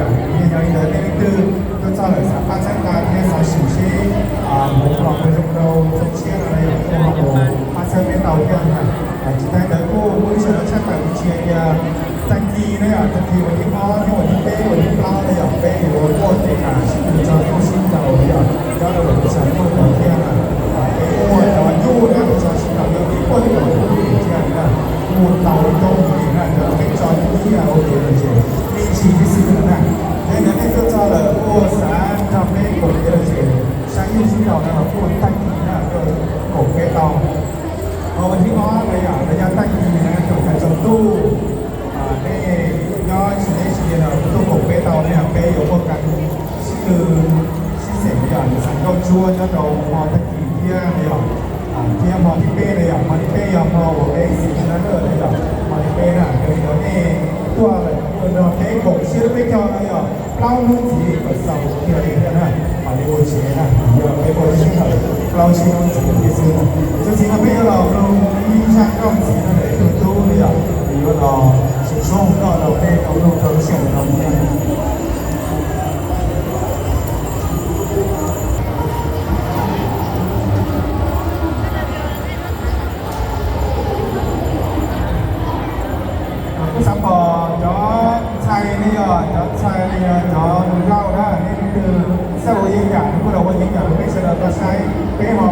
Yog li ntawd nej leej twg tuaj txog lawm xav pab txhawb nqa thiab xav sim seb mus kom zoo rau zoo siab no yog kuj ho mus pab txhawb peb tau thiab na. Tsis tas ntawd kuj muaj ib sij hawm tshaj tawm mus tsis hais tias tag kis na yom, tag kis uas thib ob thiab uas thib peb uas thib plaub na yom, peb yuav muaj kev sib ntsib txog tub sib ntaus na yom, nyob rau lawm lub xav muaj ntawd thiab na. Peb muaj cov nyuj na, cov sib ntaus yog peb muaj ib cov nyuj thiab na, kuj tau coob heev na, cov peb tso ib yam ua kev lom zem me ntsis tib xwb no na. Yog li ntawd nej tuaj txog lawm kuj xav nrog peb koom kev lom zem saib nyuj sib ntaus no los kuj tag kis na, tuaj koom peb tau. Ho uas thib ob na yom, los yog tag kis na tsoom hais tsoom ntuj, nej nyob tsis deb tsis ze no tuaj koom peb tau na yom, peb yuav muaj kas sib ntsib sib xeem na yom, xeem nkauj ntsuab nyob rau hmo tag kis thiab na yom, thiab hmo thib peb na yom, hmo thib peb yog hmo uas peb xeem sab laj na yom, hmo thib peb na. Yog li ntawd nej tuaj lawm kuj nrog peb koom siab lub peb caug no yog plaub hnub ntxiv kom xaus kiag li thiab na, mam li ua tsev na, yog peb ua sij hawm plaub tsib hnub ntxiv thiab xwb na. Txuas ntxiv no peb yuav los mloog ib zaj nkauj ntxiv no ntawm tus tub na yom, yuav los tsis tshoob nkauj rau peb tau mloog rau lub sij hawm no thiab. Kuj xav pom cov ntxhais ne yog cov ntxhais ne yog cov hluas nkauj na, nej leej twg xav ua yeeb yam no kuj los ua yeeb yam rau peb sawv daws tau saib. Peb ho